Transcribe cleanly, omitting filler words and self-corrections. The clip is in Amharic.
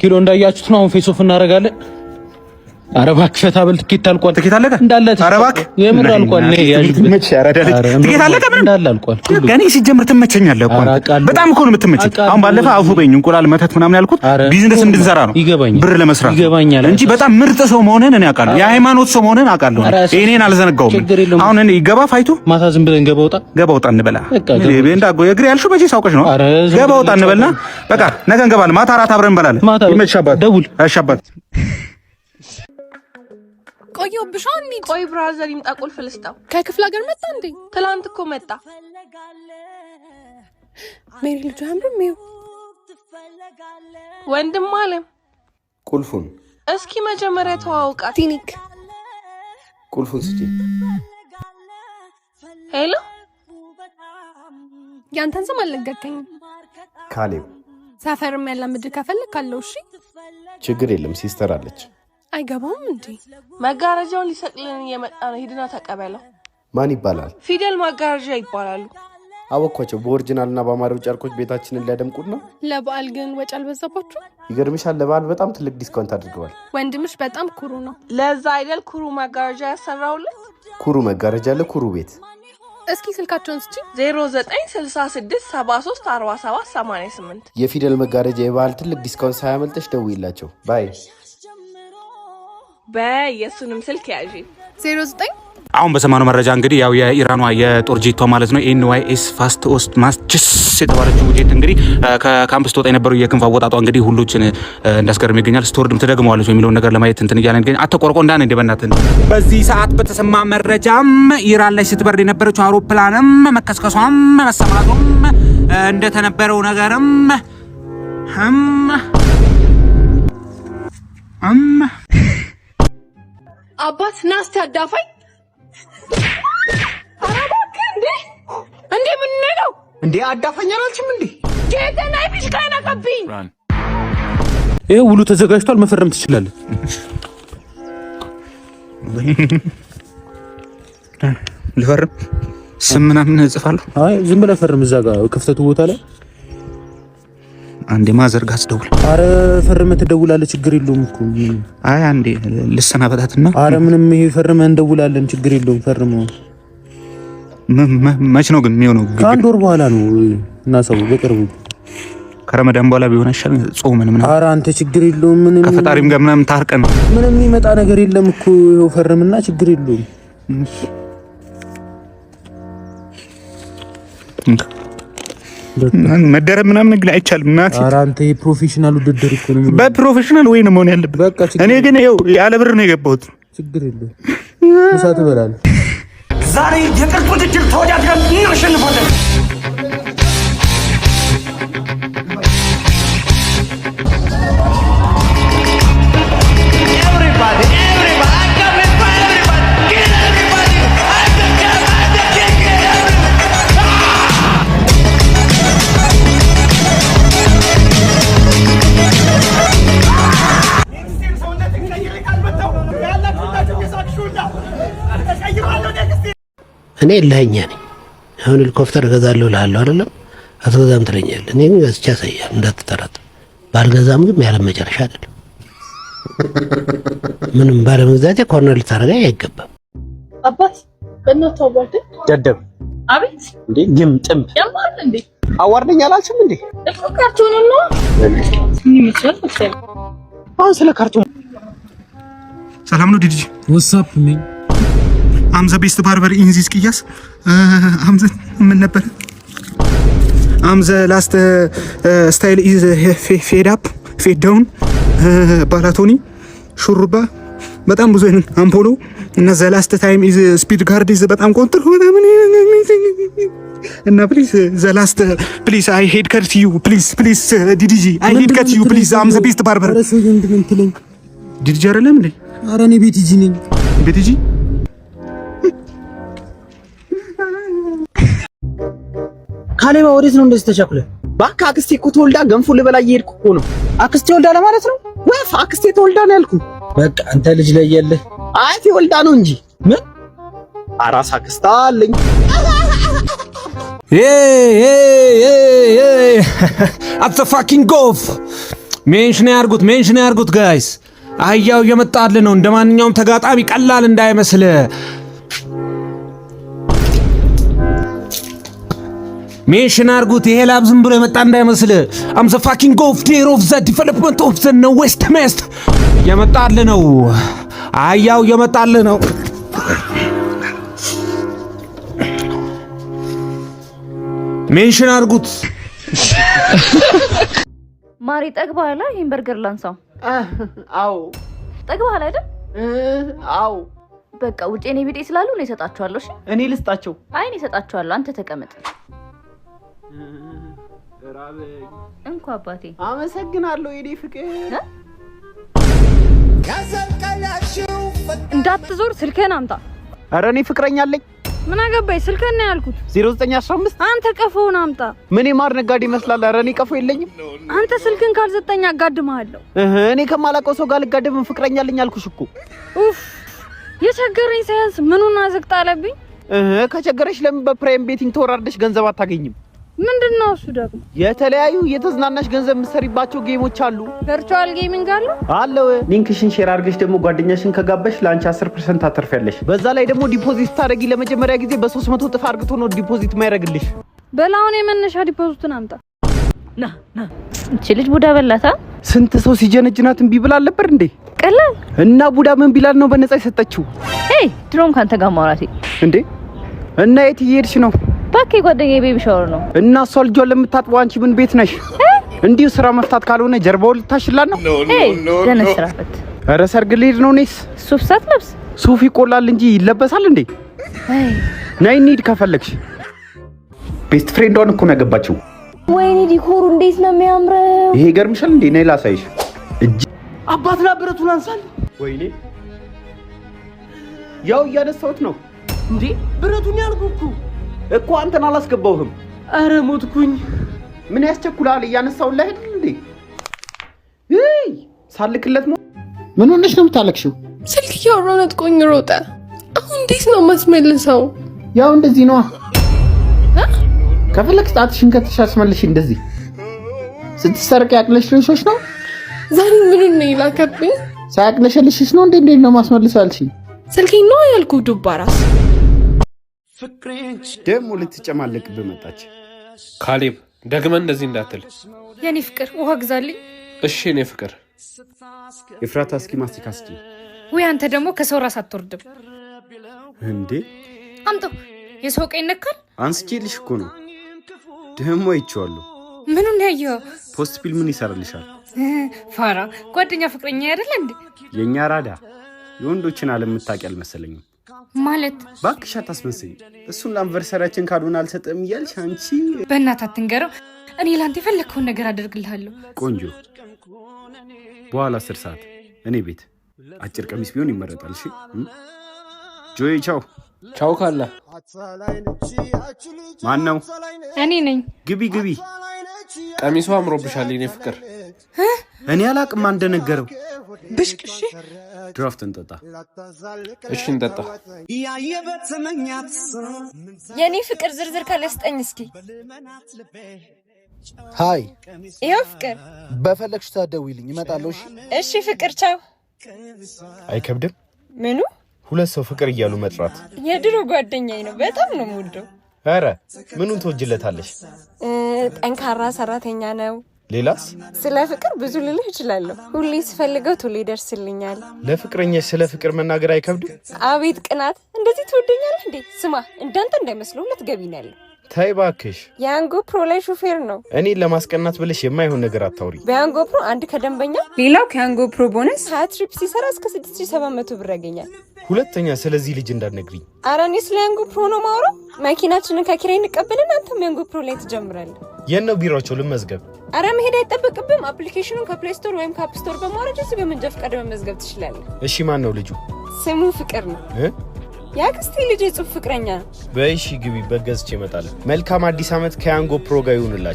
ኪሎ እንዳያችሁት ነው። አሁን face off እናደርጋለን። ኧረ እባክህ ፈታ በል። ትኬት አልቋል። ትኬት አለቀ እንዳለ። ኧረ እባክህ። የምር አልቋል። ነይ ያዥበት። ትኬት አለቀ ምንም እንዳለ አልቋል። እኔ ሲጀምር ትመቸኛለህ እኮ በጣም እኮ ነው የምትመቸኝ። አሁን ባለፈ አፉ በይኝ እንቁላል መተት ምናምን ያልኩት ቢዝነስ እንድንሰራ ነው፣ ይገባኛል፣ ብር ለመስራት ይገባኛል እንጂ በጣም ምርጥ ሰው መሆንህን እኔ አውቃለሁ። የሃይማኖት ሰው መሆንህን አውቃለሁ። እኔን አልዘነጋውም። አሁን እኔ ገባ fight ኡ ማታ ዝም ብለን ገባ ወጣ ገባ ወጣ እንበላ እንዳጎ የእግሬ ያልሽው መቼ ሳውቀሽ ነው። ገባ ወጣ እንበልና በቃ ነገ እንገባለን። ማታ እራት አብረን እንበላለን። ይመችሽ አባት። ደውል። እሺ አባት። ቆየሁብሽ። እንሂድ። ቆይ brother ይምጣ፣ ቁልፍ ልስጠው። ከክፍለ ሀገር መጣ እንዴ? ትላንት እኮ መጣ። ሜሪ ልጁ አያምርም? ይኸው። ወንድም አለም። ቁልፉን እስኪ መጀመሪያ ተዋውቃት። ቲኒክ። ቁልፉን ስጪ። Hello። ያንተን ስም አልነገርከኝም። ካሌብ። ሰፈርም ያላምድ ከፈለግ ካለው እሺ። ችግር የለም፣ sister አለች። አይገባውም እንዴ? መጋረጃውን ሊሰቅልን እየመጣ ነው። ሂድና ተቀበለው። ማን ይባላል? ፊደል መጋረጃ ይባላሉ። አወኳቸው። በ original እና በአማረው ጨርቆች ቤታችንን ሊያደምቁት ነው። ለበዓል ግን ወጪ አልበዛባችሁ? ይገርምሻል፣ ለበዓል በጣም ትልቅ discount አድርገዋል። ወንድምሽ በጣም ኩሩ ነው። ለዛ አይደል ኩሩ መጋረጃ ያሰራውለት። ኩሩ መጋረጃ ለኩሩ ቤት። እስኪ ስልካቸውን ስጪ። 0966734788። የፊደል መጋረጃ የበዓል ትልቅ discount ሳያመልጥሽ ደውይላቸው። Bye። በይ፣ የእሱንም ስልክ ያዢ። 09 አሁን በሰማነው መረጃ እንግዲህ ያው የኢራኗ የጦር ጄቷ ማለት ነው NYS fast ኦስት ማስችስ የተባለችው ጄት እንግዲህ ከካምፕ ስትወጣ የነበረው የክንፍ አወጣጧ እንግዲህ ሁሎችን እንዳስገርም ይገኛል። ስትወርድም ትደግመዋለች የሚለውን ነገር ለማየት እንትን እያለ ይገኛል። አተቆርቆ እንዳን እንደ በእናትህ። በዚህ ሰዓት በተሰማ መረጃም ኢራን ላይ ስትበር የነበረችው አውሮፕላንም መከስከሷም መሰማቱም እንደተነበረው ነገርም ህም እም አባት ና እስቲ አዳፋኝ። ኧረ እባክህ፣ እንዴ እንዴ፣ ምን ነው? እንዴ፣ አዳፋኝ አላልሽም እንዴ? ጌተና ፊሽካ ነቀብኝ። ይሄ ውሉ ተዘጋጅቷል። መፈረም ትችላለህ። ልፈርም? ስም ምናምን እጽፋለሁ። አይ፣ ዝም ብለህ ፈርም። እዛ ጋር ክፍተቱ ቦታ ላይ። አንዴ mother ጋር ስደውል። አረ ፈርመህ ትደውላለህ። ችግር የለውም እኮ። አይ፣ አንዴ ልሰናበታትና። አረ ምንም፣ ይሄ ፈርመህ እንደውላለን። ችግር የለውም፣ ፈርመው። መች ነው ግን የሚሆነው? ከአንድ ወር በኋላ ነው እና ሰው በቅርቡ። ከረመዳን በኋላ ቢሆን አይሻልም? ጾምን ምናምን። አረ አንተ ችግር የለውም ምንም። ከፈጣሪም ጋር ምናምን ታርቀን። ምንም የሚመጣ ነገር የለም እኮ። ይኸው ፈርምና ችግር የለውም። መደረብ ምናምን ግን አይቻልም። እናቴ። ኧረ አንተ የ professional ውድድር እኮ ነው። በ professional ወይ ነው መሆን ያለበት። በቃ ችግር እኔ ግን ይኸው ያለ ብር ነው የገባሁት። ችግር የለውም። ምሳ ትበላለህ። ዛሬ የቅርጽ ውድድር ተወዳድረን እናሸንፋለን። Everybody, everybody, I come for everybody. Kill everybody. I'm the king, I'm the king. Everybody. እኔ እልኸኛ ነኝ። አሁን ሄሊኮፕተር እገዛለሁ እልሃለሁ አይደለም? አትገዛም ትለኛለህ። እኔ ግን ገዝቼ አሳያለሁ፣ እንዳትጠራጠር። ባልገዛም ግን ያለ መጨረሻ አይደለም። ምንም ባለመግዛቴ corner ልታደርገኝ አይገባም። አባት፣ በእናትህ አዋርደኝ። ደደብ። አቤት። እንዴ፣ ግም ጥምብ። ያማል እንዴ? አዋርደኝ አላልሽም እንዴ? እኮ ካርቱን ነው፣ ምን ይመስላል መሰለህ? አሁን ስለ ካርቱን ሰላም ነው ዲዲጂ? What's up, man? I'm the best barber in this ቅያስ። I'm the ምን ነበር? I'm the last style is fade up, fade down፣ ባላቶኒ ሹሩባ፣ በጣም ብዙ አይነት አምፖሎ እና the last time is speed guard is በጣም control ምናምን እና please, the last, please, I haircut you, please, please, ዲዲጂ, I haircut you, please. I'm the best barber. ኧረ ሰውዬው ምንድን ነው የምትለኝ? ዲዲጂ አይደለም እንዴ? ኧረ እኔ ቤት ሂጂ ነኝ። ቤት ሂጂ። ካሌባ፣ ወዴት ነው እንደዚህ ተቸኩለ? እባክህ፣ አክስቴ እኮ ተወልዳ ገንፎ ልበላ እየሄድኩ እኮ ነው። አክስቴ ወልዳ ለማለት ነው? ወፍ፣ አክስቴ ተወልዳ ነው ያልኩ። በቃ አንተ ልጅ ለየልህ። አያቴ ወልዳ ነው እንጂ። ምን አራስ አክስታ አለኝ። Hey, hey, hey, hey. At the fucking golf. Mention ያርጉት፣ mention ያርጉት guys። አህያው እየመጣልህ ነው። እንደ ማንኛውም ተጋጣሚ ቀላል እንዳይመስል። Mention አርጉት። ይሄ ላብ ዝም ብሎ የመጣ እንዳይመስል። I'm the fucking of there of the development of the ነው west mest እየመጣልህ ነው። አህያው እየመጣልህ ነው። Mention አርጉት። ማሪ ጠግበሃል? ይሄን በርገር ላንሳው። አዎ። ጠግበሃል አይደል? አዎ። በቃ ውጭ እኔ ቢጤ ስላሉ እኔ እሰጣቸዋለሁ። እሺ እኔ ልስጣቸው? አይ እኔ እሰጣቸዋለሁ። አንተ ተቀመጥ። ራበኝ። እንኳ አባቴ። አመሰግናለሁ የኔ ፍቅር። እንዳትዞር ስልክህን አምጣ። ኧረ እኔ ፍቅረኛ አለኝ። ምን አገባኝ? ስልክህን ነው ያልኩት። 0915። አንተ ቀፎውን አምጣ። ምን የማር ነጋዴ ይመስላል? ኧረ እኔ ቀፎ የለኝም። አንተ ስልክህን ካልሰጠኝ አጋድምሃለሁ። እህ እኔ ከማላውቀው ሰው ጋር ልጋደምም ፍቅረኛ አለኝ አልኩሽ እኮ። ኡፍ የቸገረኝ ሳያንስ ምኑን አዘግጣ አለብኝ። እህ ከቸገረሽ ለምን በ Prime Betting ተወራርደሽ ገንዘብ አታገኝም? ምንድን ነው እሱ ደግሞ? የተለያዩ የተዝናናሽ ገንዘብ የምትሰሪባቸው game ኦች አሉ። Virtual gaming አለ አለው። Link ሽን share አድርገሽ ደግሞ ጓደኛሽን ከጋበሽ ለአንቺ 10% ታተርፊያለሽ። በዛ ላይ ደግሞ deposit ታደርጊ ለመጀመሪያ ጊዜ በ300 እጥፍ አድርግቶ ነው deposit የማያደርግልሽ። በላውን የመነሻ deposit ኡን አምጣ። ና ና። እቺ ልጅ ቡዳ በላታ። ስንት ሰው ሲጀነጅናት እምቢ ብላ አልነበር እንዴ? ቀላል እና ቡዳ ምን ቢላል ነው በነፃ የሰጠችው? Hey ድሮም ካንተ ጋር ማውራቴ እንዴ። እና የት እየሄድሽ ነው? እባክህ ጓደኛዬ baby shower ነው። እና እሷ ልጇን ለምታጥበው አንቺ ምን ቤት ነሽ? እንዲሁ ስራ መፍታት ካልሆነ ጀርባውን ልታሽላት ነው። Hey ደህና ስራ ፈት። ኧረ ሰርግ ልሄድ ነው። እኔስ ሱፍ ሳትለብስ? ሱፍ ይቆላል እንጂ ይለበሳል እንዴ? ነይ እንሂድ ከፈለግሽ። Best friend ዷን እኮ ነው ያገባችው። ወይኔ decor ኡ እንዴት ነው የሚያምረው! ይሄ ይገርምሻል እንዴ? ነይ ላሳይሽ። እጅ አባትና ብረቱን አንሳል። ወይኔ ያው እያነሳሁት ነው እንዴ ብረቱን ያልኩህ እኮ እኮ አንተን አላስገባሁህም። ኧረ ሞትኩኝ። ምን ያስቸኩልሃል? እያነሳሁልህ አይደል እንዴ? ይይ ሳልክለት ነው። ምን ሆነሽ ነው የምታለቅሽው? ስልክ እያወራሁ ነጥቆኝ ሮጠ። አሁን እንዴት ነው የማስመልሰው? ያው እንደዚህ ነዋ። ከፈለግሽ ጣትሽን ከተሽ አስመልሽ። እንደዚህ ስትሰርቅ ያቅለሽልሾች ነው። ዛሬ ምኑን ነው የላከብኝ? ሳያቅለሸልሽሽ ነው እንዴ? እንዴት ነው ማስመልሰው ያልሽኝ? ስልኬን ነው ያልኩህ። ዱባ ራስ ደግሞ ልትጨማለቅ በመጣች። ካሌብ ደግመን እንደዚህ እንዳትል። የኔ ፍቅር ውሃ ግዛልኝ። እሺ የኔ ፍቅር። ኤፍራታ እስኪ ማስቲካ ስጪኝ። ውይ አንተ ደግሞ ከሰው ራስ አትወርድም እንዴ አምጠው። የሰው ዕቃ ይነካል። አንስቼልሽ እኮ ነው። ደግሞ አይቼዋለሁ። ምኑን ያየኸው? Post pill ምን ይሰራልሻል? ፋራ ጓደኛ ፍቅረኛ አይደለ እንዴ? የእኛ ራዳ የወንዶችን ዓለም የምታውቂ አልመሰለኝም። ማለት እባክሽ አታስመስይ። እሱን ለ anniversary ያችን ካልሆነ አልሰጥም እያልሽ አንቺ። በእናትህ አትንገረው። እኔ ለአንተ የፈለግከውን ነገር አደርግልሃለሁ። ቆንጆ፣ በኋላ 10 ሰዓት እኔ ቤት አጭር ቀሚስ ቢሆን ይመረጣል። እሺ ጆይ፣ ቻው ቻው። ካለ ማን ነው? እኔ ነኝ። ግቢ ግቢ። ቀሚሱ አምሮብሻል የኔ ፍቅር። እኔ አላቅም እንደነገረው። ብሽቅ። እሺ ድራፍት እንጠጣ። እሺ እንጠጣ። የኔ ፍቅር ዝርዝር ካለ ስጠኝ እስኪ። Hi። ይኸው ፍቅር። በፈለግሽ ሰዓት ደውይልኝ፣ እመጣለሁ። እሺ እሺ ፍቅር፣ ቻው። አይከብድም? ምኑ? ሁለት ሰው ፍቅር እያሉ መጥራት። የድሮ ጓደኛዬ ነው። በጣም ነው የምወደው። ኧረ ምኑን ትወጅለታለሽ? ጠንካራ ሰራተኛ ነው። ሌላስ? ስለ ፍቅር ብዙ ልልህ እችላለሁ። ሁሌ ስፈልገው ቶሎ ይደርስልኛል። ለፍቅረኛሽ ስለ ፍቅር መናገር አይከብድም? አቤት ቅናት! እንደዚህ ትወደኛለህ እንዴ? ስማ እንዳንተ እንዳይመስለው ሁለት ገቢ ነው ያለው። ተይ እባክሽ። የያንጎ ፕሮ ላይ ሹፌር ነው። እኔን ለማስቀናት ብለሽ የማይሆን ነገር አታውሪ። በያንጎ ፕሮ አንድ ከደንበኛ ሌላው ከያንጎ ፕሮ ቦነስ 20 trip ሲሰራ እስከ 6700 ብር ያገኛል። ሁለተኛ ስለዚህ ልጅ እንዳትነግሪኝ። ኧረ እኔ ስለ ያንጎ ፕሮ ነው የማወራው። መኪናችንን ከኪራይ እንቀበልና አንተም ያንጎ ፕሮ ላይ ትጀምራለህ። የት ነው ቢሮአቸው? ልመዝገብ። አረ መሄድ አይጠበቅብም። Application ኑን ከ Play Store ወይም ከ App Store በማውረድ እዚህ በመንጃ ፈቃድ መመዝገብ ትችላለህ። እሺ ማን ነው ልጁ? ስሙ ፍቅር ነው። የአክስቴ ልጅ የጽሁፍ ፍቅረኛ ነው። በይ እሺ ግቢ፣ በገዝቼ እመጣለሁ። መልካም አዲስ ዓመት ከያንጎ ፕሮ ጋር ይሁንላችሁ።